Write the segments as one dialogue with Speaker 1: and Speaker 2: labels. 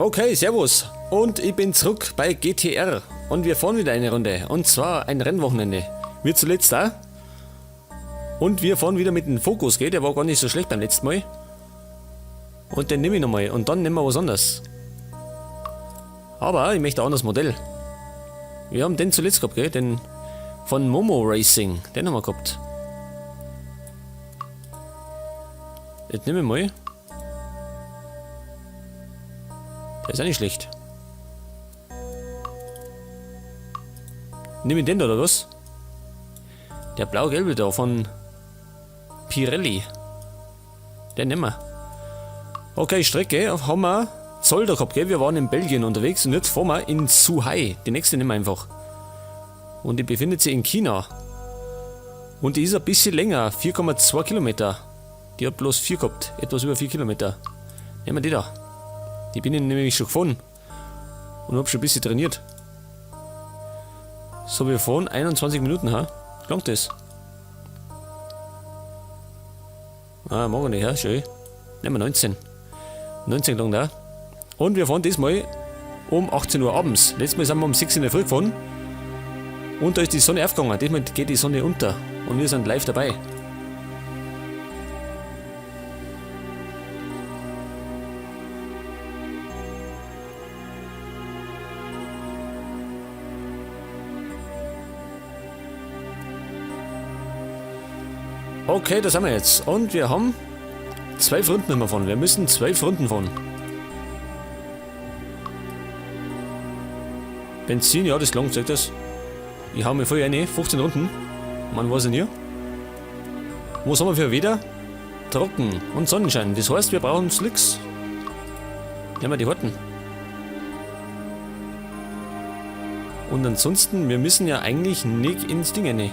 Speaker 1: Okay, servus. Und ich bin zurück bei GTR. Und wir fahren wieder eine Runde. Und zwar ein Rennwochenende. Wie zuletzt da. Und wir fahren wieder mit dem Focus, gell? Der war gar nicht so schlecht beim letzten Mal. Und den nehme ich nochmal. Und dann nehmen wir was anderes. Aber ich möchte ein anderes Modell. Wir haben den zuletzt gehabt, gell? Den von Momo Racing. Den haben wir gehabt. Jetzt nehme ich mal. Der ist auch nicht schlecht. Nimm ich den da, oder was? Der blau-gelbe da von Pirelli. Den nehmen wir. Okay, Strecke haben wir Zolder gehabt, gell? Wir waren in Belgien unterwegs und jetzt fahren wir in Zhuhai. Die nächste nehmen wir einfach. Und die befindet sich in China. Und die ist ein bisschen länger, 4,2 Kilometer. Die hat bloß 4 gehabt, etwas über 4 Kilometer. Nehmen wir die da. Die bin ich nämlich schon gefahren. Und hab schon ein bisschen trainiert. So, wir fahren 21 Minuten, ha? Langt das? Ah, mag ich nicht, ja? Schön. Nehmen wir 19. 19 lang da. Und wir fahren diesmal um 18 Uhr abends. Letztes Mal sind wir um 6 Uhr in der Früh gefahren. Und da ist die Sonne aufgegangen. Diesmal geht die Sonne unter. Und wir sind live dabei. Okay, das haben wir jetzt. Und wir haben 12 Runden immer fahren. Wir müssen 12 Runden fahren. Benzin, ja, das langt, sagt das. Ich hau mir voll rein, 15 Runden. Man weiß ja nie. Was haben wir für Wetter? Trocken und Sonnenschein. Das heißt, wir brauchen Slicks. Nehmen wir die Horten. Und ansonsten, wir müssen ja eigentlich nicht ins Ding rein.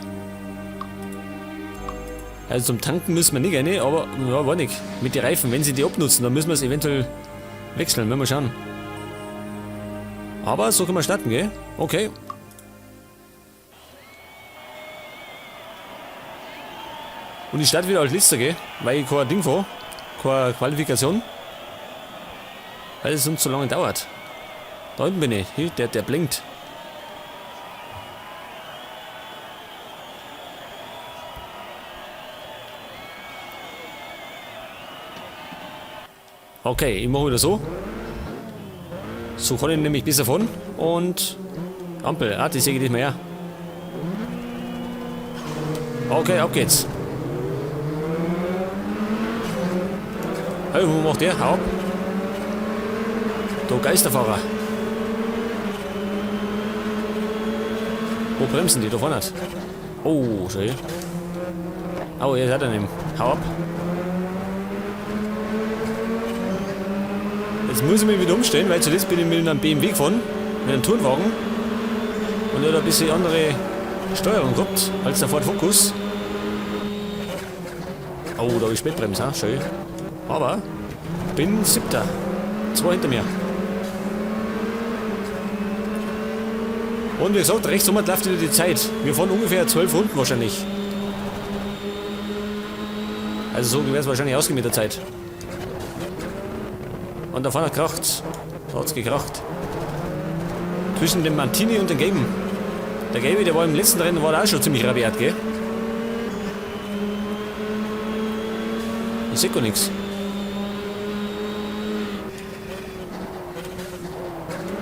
Speaker 1: Also zum Tanken müssen wir nicht rein, aber ja, war nicht. Mit den Reifen, wenn sie die abnutzen, dann müssen wir es eventuell wechseln, wenn wir schauen. Aber so können wir starten, gell? Okay. Und ich starte wieder als Letzter, gell? Weil ich kein Ding fahre, keine Qualifikation. Weil es sonst so lange dauert. Da hinten bin ich, hier, der blinkt. Okay, ich mache wieder so. So kann ich nämlich besser fahren. Und Ampel, die sehe ich nicht mehr. Okay, ab geht's. Hey, wo macht der? Hau ab. Da Geisterfahrer. Wo bremsen die? Da vorne. Oh, schön. Au, ihr seid daneben. Hau ab. Jetzt muss ich mich wieder umstellen, weil zuletzt bin ich mit einem BMW gefahren, mit einem Tourenwagen. Und der hat ein bisschen andere Steuerung gehabt als der Ford Focus. Oh, da hab ich Spätbremse, ha? Schön. Aber bin 7. 2 hinter mir. Und wie gesagt, rechts rum läuft wieder die Zeit. Wir fahren ungefähr 12 Runden wahrscheinlich. Also so wär's wahrscheinlich ausgehen mit der Zeit. Und da vorne kracht's. Da hat's gekracht. Zwischen dem Mantini und dem Gelben. Der Gelbe, der war im letzten Rennen, war da auch schon ziemlich rabiat, gell? Ich seh gar nix.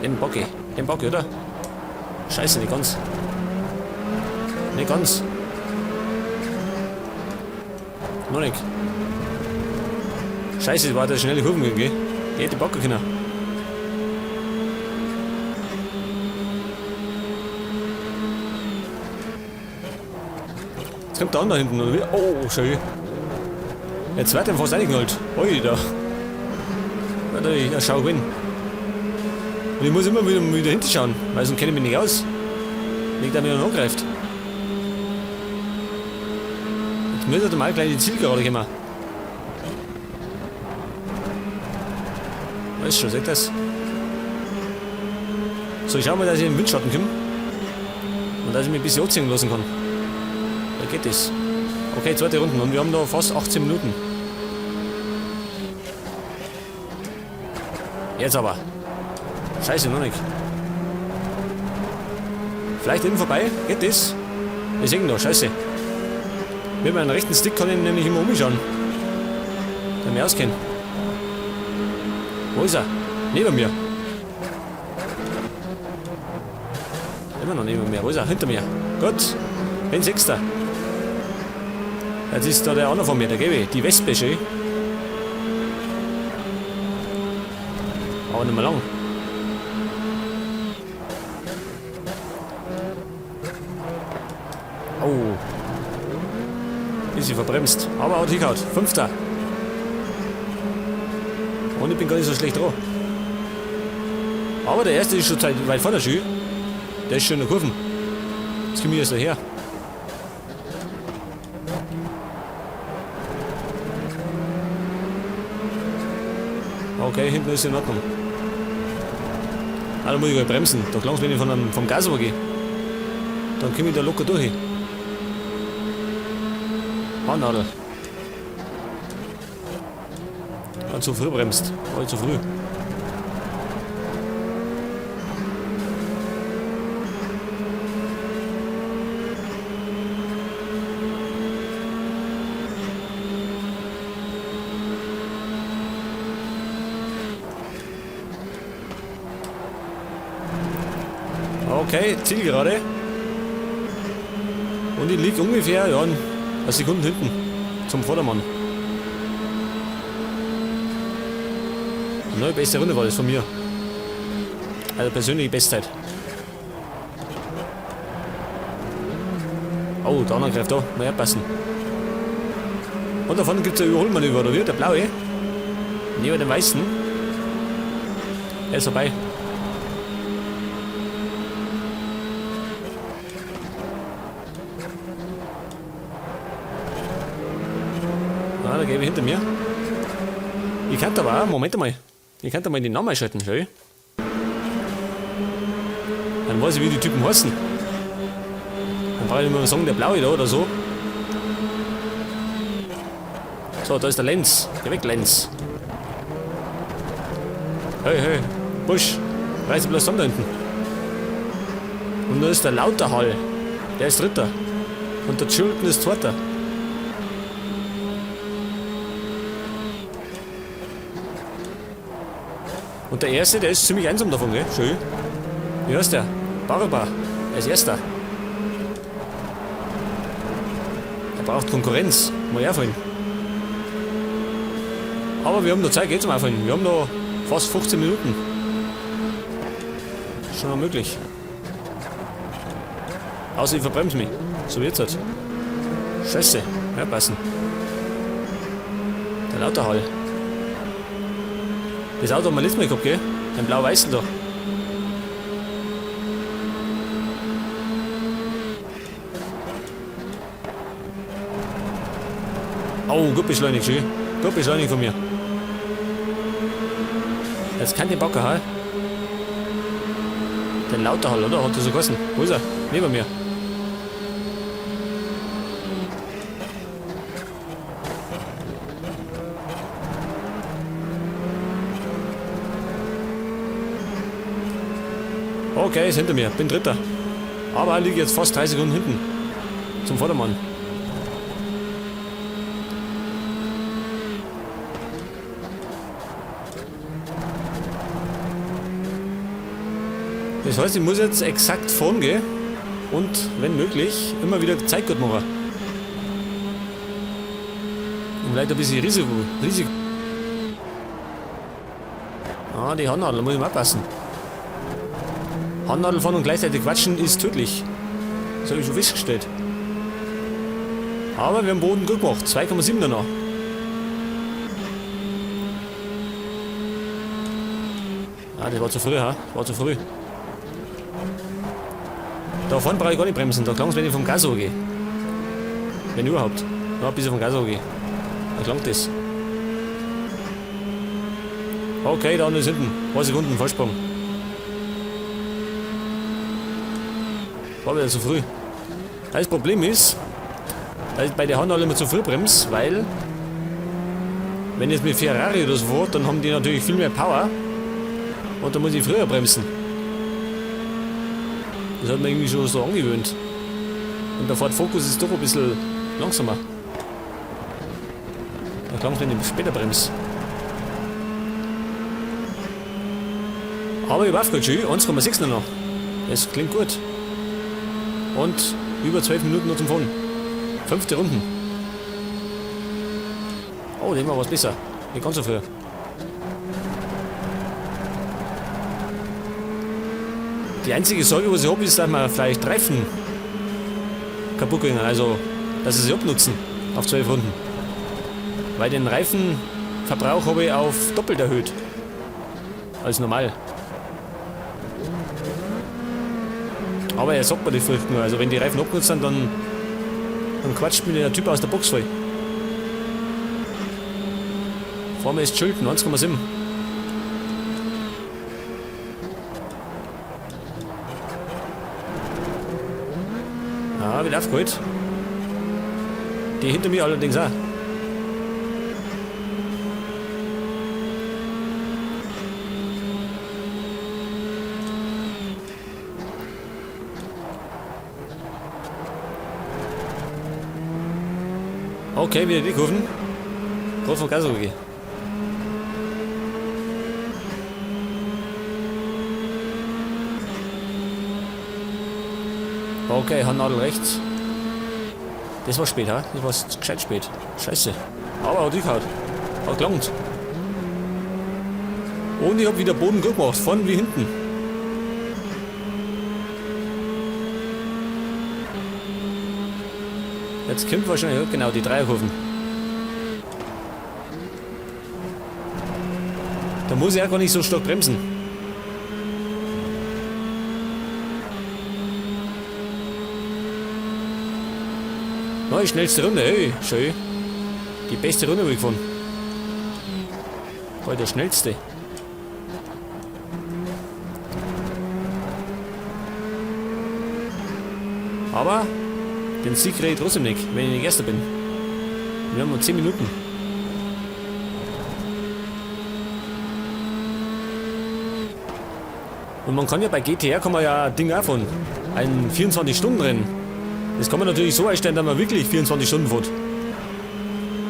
Speaker 1: Den Bocki. Den Bocki, oder? Scheiße, nicht ganz. Nicht ganz. Noch nicht. Scheiße, das war der schnelle Kurven, gell? Die hätte packen können. Jetzt kommt der andere hinten, oder wie? Oh, schön. Der zweite hat fast reingeknallt. Ui, da. Da, ich schau gewinn. Und ich muss immer wieder hinten schauen, weil sonst kenne ich mich nicht aus. Nicht, dass mich noch angreift. Jetzt müsste er mal gleich in die Zielgerade kommen. Weißt schon, seht das? So, ich schau mal, dass ich in den Windschatten komme. Und dass ich mich ein bisschen anziehen lassen kann. Da geht das. Okay, zweite Runde und wir haben da fast 18 Minuten. Jetzt aber. Scheiße, noch nicht. Vielleicht hinten vorbei? Geht das? Ich seh ihn da, scheiße. Mit meinem rechten Stick kann ich nämlich immer umschauen. Der mich auskennt. Wo ist er? Neben mir. Immer noch neben mir. Wo ist er? Hinter mir. Gut. Bin Sechster. Jetzt ist da der andere von mir, der Gebe. Die Wespe schön. Aber nicht mehr lang. Oh. Ist sie verbremst. Aber hat hingehauen. 5. Und ich bin gar nicht so schlecht dran. Aber der erste ist schon weit vorne, schön. Der ist schon in der Kurve. Jetzt komme ich erst daher. Okay, hinten ist in Ordnung. Ah, da muss ich gleich bremsen. Da klang's, wenn ich vom Gas übergehe. Dann komme ich da locker durch. Handnadel. Ah, zu früh bremst. War ich zu früh. Okay, Zielgerade. Und ich lieg ungefähr, ja, eine Sekunde hinten zum Vordermann. Neue beste Runde war das von mir. Also persönliche Bestzeit. Oh, der andere greift da. Mal aufpassen. Und da vorne gibt's ein Überholmanöver, oder wie? Der blaue. Neben dem weißen. Er ist vorbei. Ah, da gebe ich hinter mir. Ich kann aber auch, Moment einmal. Ich kann da mal die Namen einschalten, schau. Dann weiß ich, wie die Typen heißen. Dann brauche ich nicht mehr sagen, der Blaue da oder so. So, da ist der Lenz. Geh weg, Lenz. Hey, hey, Busch. Reiß dich bloß zusammen da hinten. Und da ist der Lauterhall. Der ist Dritter. Und der Chilton ist Zweiter. Und der Erste, der ist ziemlich einsam davon, gell? Schön. Wie heißt der? Barba. Er ist Erster. Er braucht Konkurrenz. Mal einfallen. Aber wir haben noch Zeit, geht zum Einfallen. Wir haben noch fast 15 Minuten. Schon noch möglich. Außer ich verbremse mich. So wie jetzt halt. Scheiße. Ja, passen. Der Lauterhall. Das Auto haben wir letztes Mal gehabt, gell? Den blau-weißen da. Oh, gut beschleunigt, schön. Gut beschleunigt von mir. Jetzt kann den Backer, ha? Den Lauterhall, oder? Hat der so geheißen? Wo ist er? Neben mir. Okay, ist hinter mir. Bin Dritter. Aber liege jetzt fast 3 Sekunden hinten. Zum Vordermann. Das heißt, ich muss jetzt exakt fahren gehen und, wenn möglich, immer wieder Zeit gut machen. Und vielleicht ein bisschen Risiko. Risiko. Ah, die Handnadel, da muss ich mal aufpassen. Handnadel fahren und gleichzeitig quatschen ist tödlich. Das hab ich schon festgestellt. Aber wir haben Boden gut gemacht. 2,7 danach. Ah, das war zu früh, ha? Das war zu früh. Da vorne brauche ich gar nicht bremsen, da klang's, wenn ich vom Gas hochgehe. Wenn überhaupt. Ja, bis ich vom Gas hochgehe. Da klangt das. Okay, da ist hinten. Ein paar Sekunden Vorsprung. War wieder zu früh. Das Problem ist, dass ich bei der Honda immer zu früh bremse, weil wenn ich jetzt mit Ferrari oder so fahre, dann haben die natürlich viel mehr Power. Und da muss ich früher bremsen. Das hat man irgendwie schon so angewöhnt. Und der Ford Focus ist doch ein bisschen langsamer. Da kann wenn ich später bremse. Aber ich habe aufgehört, schön. 1,6 noch. Das klingt gut. Und über 12 Minuten noch zum Fahren. 5. Runden. Oh, dem war was besser. Nicht ganz so früh. Die einzige Sorge, was ich hab, ist, dass wir vielleicht Reifen kaputt gehen. Also, dass sie sie abnutzen auf 12 Runden. Weil den Reifenverbrauch habe ich auf doppelt erhöht. Als normal. Aber er sagt mir die Früchte nur. Also wenn die Reifen abgenutzt sind, dann quatscht mir der Typ aus der Box voll. Vor mir ist Schilden, 1,7. Ah, wird aufgeholt. Die hinter mir allerdings auch. Okay, wieder die Kurven. Kurve von Gas gegeben. Okay, Handnadel rechts. Das war spät, ha? Das war gescheit spät. Scheiße. Aber hat hingehauen. Hat gelangt. Und ich hab wieder Boden gut gemacht, vorn wie hinten. Jetzt kommt wahrscheinlich, genau, die Dreierkurven. Da muss ich auch gar nicht so stark bremsen. Neue schnellste Runde, hey, schön. Die beste Runde habe ich gefunden. Heute der schnellste. Aber den Sieg kriege ich trotzdem nicht, wenn ich nicht Erster bin. Wir haben noch 10 Minuten. Und man kann ja bei GTR kann man ja ein Ding auch fahren. Ein 24-Stunden-Rennen. Das kann man natürlich so einstellen, dass man wirklich 24 Stunden fährt.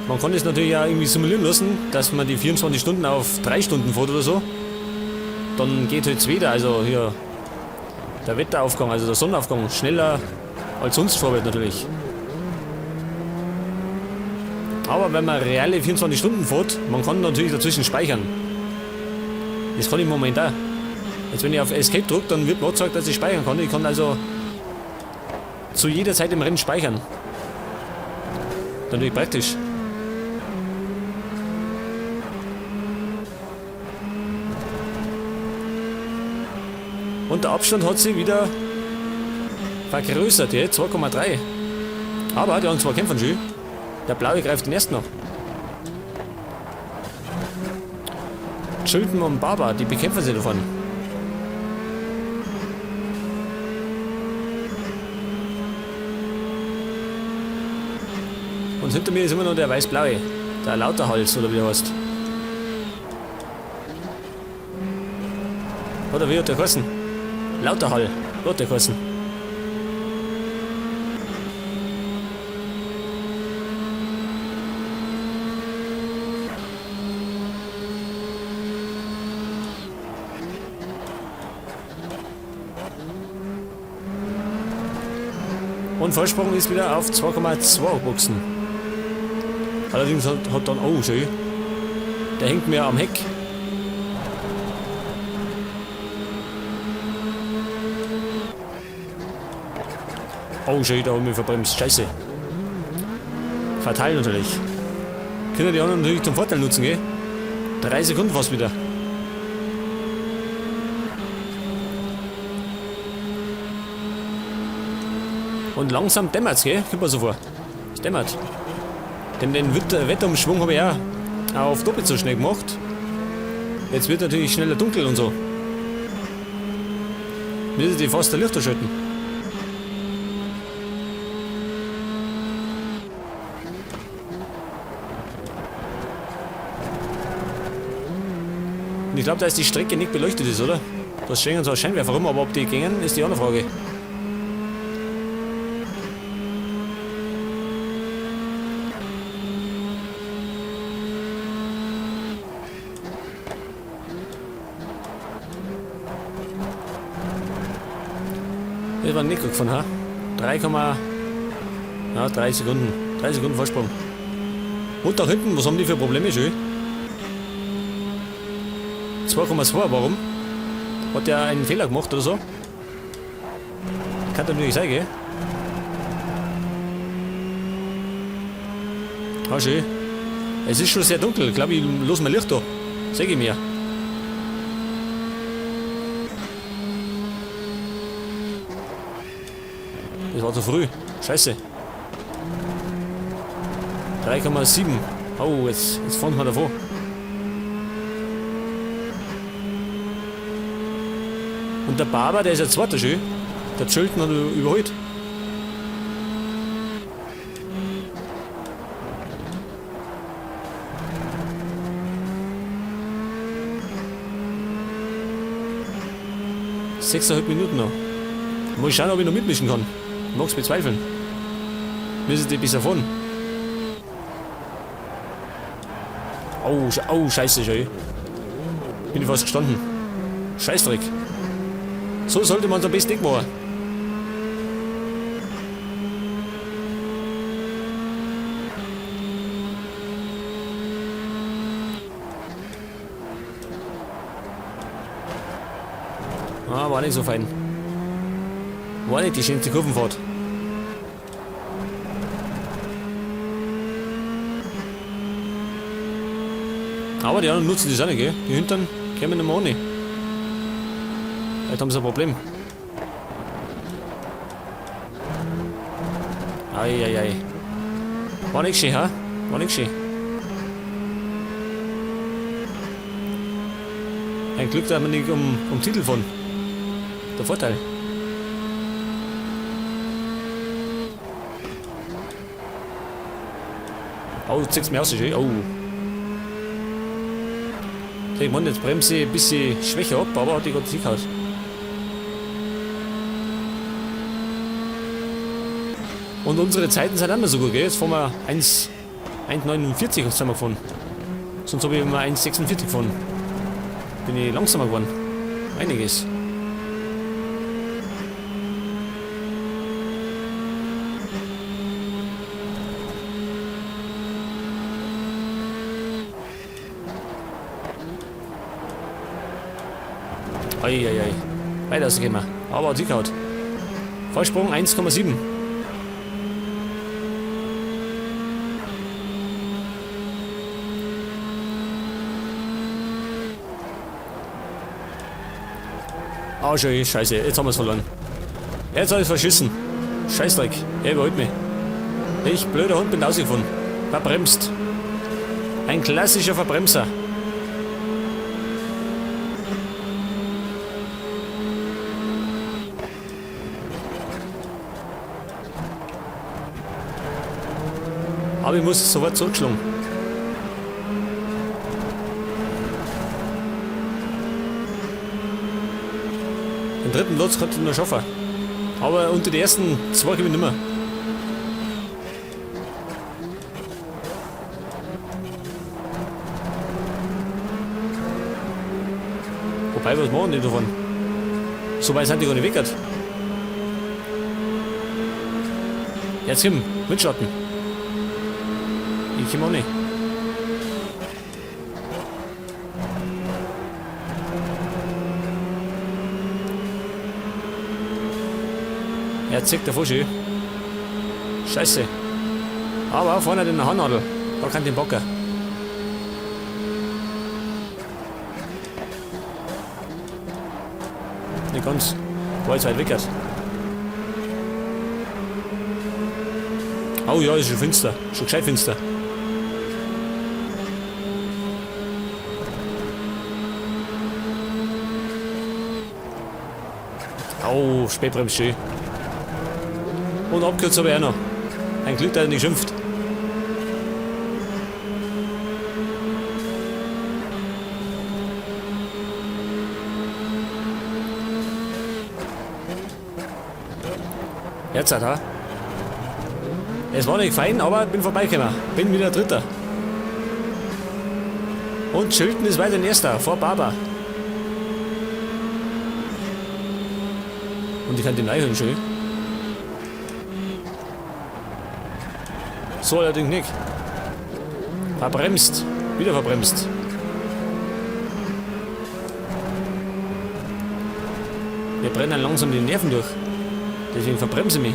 Speaker 1: Man kann das natürlich auch irgendwie simulieren lassen, dass man die 24 Stunden auf 3 Stunden fährt oder so. Dann geht halt wieder, also hier der Wetteraufgang, also der Sonnenaufgang, schneller als sonst vorwärts natürlich. Aber wenn man reelle 24 Stunden fährt, man kann natürlich dazwischen speichern. Das kann ich im Moment auch. Jetzt wenn ich auf Escape drücke, dann wird mir angezeigt, dass ich speichern kann. Ich kann also zu jeder Zeit im Rennen speichern. Natürlich praktisch. Und der Abstand hat sich wieder vergrößert, ja, 2,3. Aber die anderen zwei kämpfen schon. Der Blaue greift den ersten noch. Chilton und Baba, die bekämpfen sich davon. Und hinter mir ist immer noch der weiß-blaue. Der Lauterhals, oder wie der heißt. Oder wie hat der geheißen? Lauterhall, hat der geheißen. Und Vorsprung ist wieder auf 2,2 Boxen. Allerdings hat dann... Oh, schön. Der hängt mir am Heck. Oh, schön, da haben wir verbremst. Scheiße. Fatal natürlich. Können die anderen natürlich zum Vorteil nutzen, gell? 3 Sekunden fast wieder. Und langsam dämmert's, gell? Kommt mir so vor. Es dämmert. Denn den Wetterumschwung habe ich auch auf doppelt so schnell gemacht. Jetzt wird natürlich schneller dunkel und so. Müssen die fast der Lichter schalten. Und ich glaube, dass die Strecke nicht beleuchtet ist, oder? Da stehen zwar Scheinwerfer rum, aber ob die gingen, ist die andere Frage. Das war nicht gut gefahren, ha? 3, ja, 3 Sekunden. 3 Sekunden Vorsprung. Und da hinten, was haben die für Probleme schon? 2,2, warum? Hat der einen Fehler gemacht oder so? Kann doch nicht sein, gell? Ah, schön. Es ist schon sehr dunkel. Ich glaube, ich los mein Licht da. Sag ich mir. Das war zu früh. Scheiße. 3,7. Oh, jetzt fahren wir davor. Und der Barber, der ist ja zweiter schon. Der Chilton hat überholt. Sechseinhalb Minuten noch. Mal schauen, ob ich noch mitmischen kann. Mag's bezweifeln. Müssen die besser fahren. Oh, oh, scheiße, schön. Bin ich fast gestanden. Scheißdreck. So sollte man es am besten nicht machen. Ah, war nicht so fein. War nicht die schönste Kurvenfahrt. Aber die anderen nutzen das auch nicht, gell? Die Hintern kämen nicht mehr ohne. Vielleicht haben sie ein Problem. Eieiei. War nicht schön, ha? War nicht schön. Ein Glück, dass wir nicht um Titel fahren. Der Vorteil. Oh, du ziehst mir aus, schön. Oh. Ich meine, jetzt bremse ich ein bisschen schwächer ab, aber hat die gerade hingehauen. Und unsere Zeiten sind anders so gut, gell? Jetzt fahren wir 1,49 sind wir gefahren. Sonst habe ich immer 1,46 gefahren. Bin ich langsamer geworden. Einiges. Eieiei. Weiter rausgekommen. Aber hat hingehauen. Vorsprung 1,7. Ah, schön, scheiße, jetzt haben wir's verloren. Jetzt hab ich's verschissen. Scheißdreck, er überholt mich. Ich, blöder Hund, bin rausgefahren. Verbremst. Ein klassischer Verbremser. Aber ich muss sofort zurückschlagen. Den dritten Platz konnte ich noch schaffen. Aber unter die ersten zwei komme ich nicht mehr. Wobei, was machen die davon? So weit sind die gar nicht weg. Jetzt komm, Windschatten. Ich komm auch nicht. Er zieht davor schön. Scheiße. Aber vorne den Haarnadel. Da kann den Bocker. Nicht ganz. War jetzt weit weg. Oh ja, ist schon finster. Schon gescheit finster. Oh, Spätbremse schön. Und abkürzt habe ich auch noch. Ein Glück, dass er nicht schimpft. Jetzt hat er. Es war nicht fein, aber bin vorbeigekommen. Bin wieder Dritter. Und Chilton ist weiterhin Erster, vor Barber. Und ich kann den reinholen, schön. So allerdings nicht. Verbremst. Wieder verbremst. Wir brennen langsam die Nerven durch. Deswegen verbremse ich mich.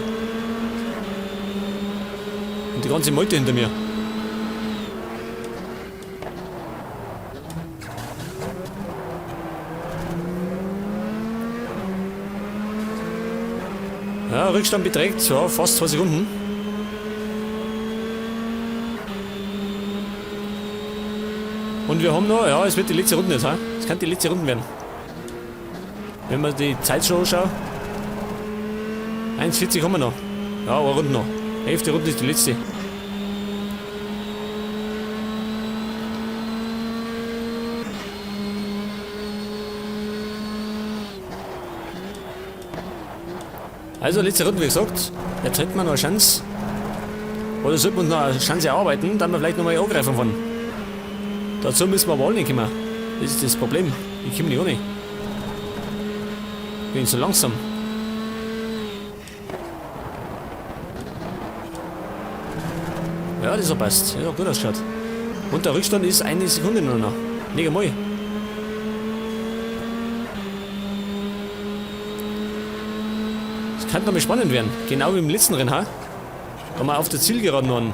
Speaker 1: Und die ganze Meute hinter mir. Ja, Rückstand beträgt ja, fast 2 Sekunden. Und wir haben noch, ja, es wird die letzte Runde jetzt, ha? Es kann die letzte Runde werden. Wenn man die Zeit schon anschaut. 1,40 haben wir noch. Ja, eine Runde noch. 11. Runde ist die letzte. Also letzte Runde, wie gesagt. Jetzt hätten wir noch eine Chance. Oder sollten wir uns noch eine Chance erarbeiten, dann wir vielleicht nochmal angreifen fahren. Dazu müssen wir aber alle nicht kommen. Das ist das Problem. Ich komme nicht ohne. Bin so langsam. Ja, das passt. Ja, gut ausschaut. Und der Rückstand ist 1 Sekunde nur noch. Nicht einmal. Das könnte nochmal spannend werden. Genau wie im letzten Rennen, ha? Da haben wir auf der Zielgeraden noch einen,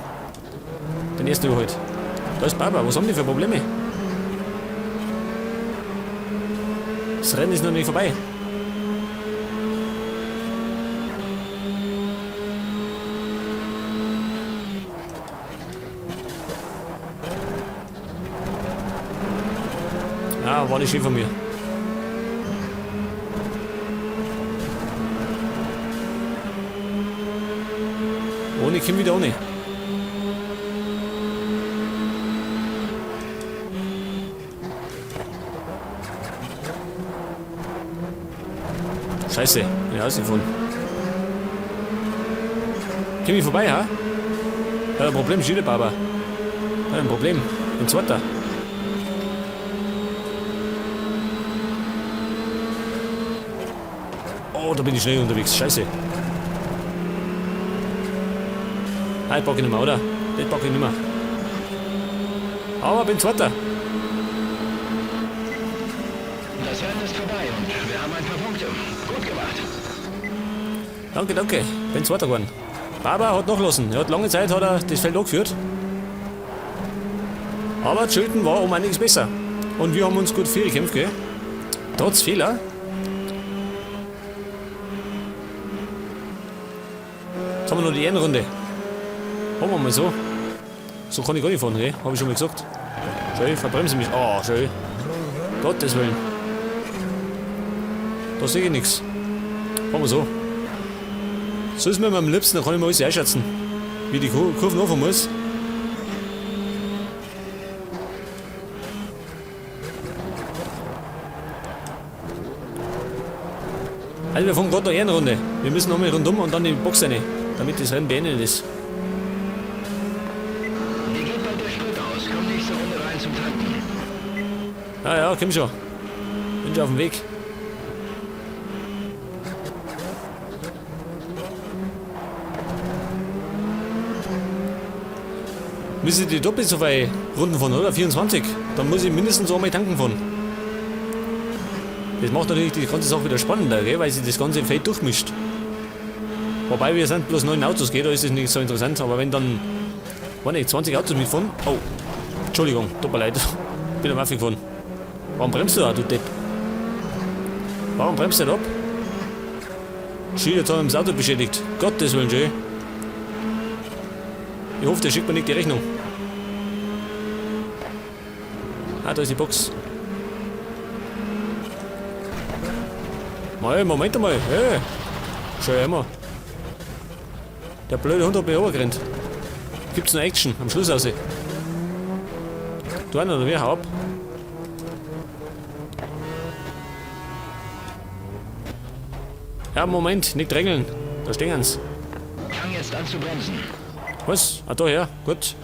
Speaker 1: den ersten überholt. Da ist Baba. Was haben die für Probleme? Das Rennen ist noch nicht vorbei. Ah, war nicht schön von mir. Ohne, komm wieder ohne. Scheiße, bin ich rausgefahren. Komm ich vorbei, ha? Ja, ein Problem, Schiede, Baba. Ja, ein Problem. Ein zweiter. Oh, da bin ich schnell unterwegs. Scheiße. Nein, pack ich nicht mehr, oder? Das pack ich nicht mehr. Aber bin Zweiter.
Speaker 2: Das Rennen ist vorbei und wir haben ein paar Punkte. Gut gemacht.
Speaker 1: Danke, danke. Bin Zweiter geworden. Baba hat nachgelassen. Er hat lange Zeit hat er das Feld angeführt. Aber Chilton war um einiges besser. Und wir haben uns gut viel gekämpft, gell? Trotz Fehler. Jetzt haben wir noch die Ehrenrunde. Machen wir mal so. So kann ich gar nicht fahren, gell? Hab ich schon mal gesagt. Schön, verbremse mich. Ah, schön. Gottes Willen. Da sehe ich nichts. Machen wir so. So ist mir am liebsten, da kann ich mir alles einschätzen. Wie die Kurven anfahren muss. Also wir fahren gerade noch Ehrenrunde. Wir müssen nochmal rundum und dann in die Box rein, damit das Rennen beendet ist.
Speaker 2: Dir geht bald der Sprit aus. Komm nächste Runde rein zum Tanken.
Speaker 1: Ja, ja, komm schon. Bin schon auf dem Weg. Müssen die doppelt so viele Runden fahren, oder? 24. Dann muss ich mindestens einmal tanken fahren. Das macht natürlich die ganze Sache wieder spannender, gell? Weil sich das ganze Feld durchmischt. Wobei wir sind bloß 9 Autos, gell? Da ist es nicht so interessant. Aber wenn dann, weiß nicht, 20 Autos mitfahren. Oh, Entschuldigung, tut mir leid. Bin am Affe gefahren. Warum bremst du da, du Depp? Warum bremst du da ab? Schön, jetzt haben wir das Auto beschädigt. Gottes Willen, schön. Ich hoffe, der schickt mir nicht die Rechnung. Ah, da ist die Box. Mal, Moment einmal. Hey. Schau her. Der blöde Hund hat mich runtergerannt. Gibt's noch Action am Schluss raus? Du einer oder wer? Hau ab. Ja, Moment, nicht drängeln. Da stehen sie.
Speaker 2: jetzt an zu bremsen.
Speaker 1: Was? Ah, da, ja. Gut.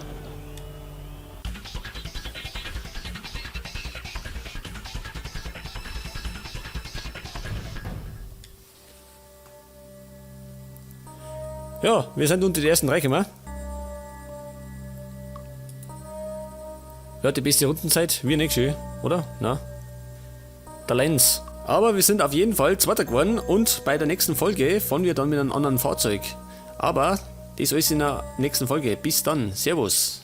Speaker 1: Ja, wir sind unter die ersten drei gekommen. Ja, die beste Rundenzeit, wir nicht schön, oder? Na? Der Lenz. Aber wir sind auf jeden Fall Zweiter geworden und bei der nächsten Folge fahren wir dann mit einem anderen Fahrzeug. Aber das alles in der nächsten Folge. Bis dann. Servus.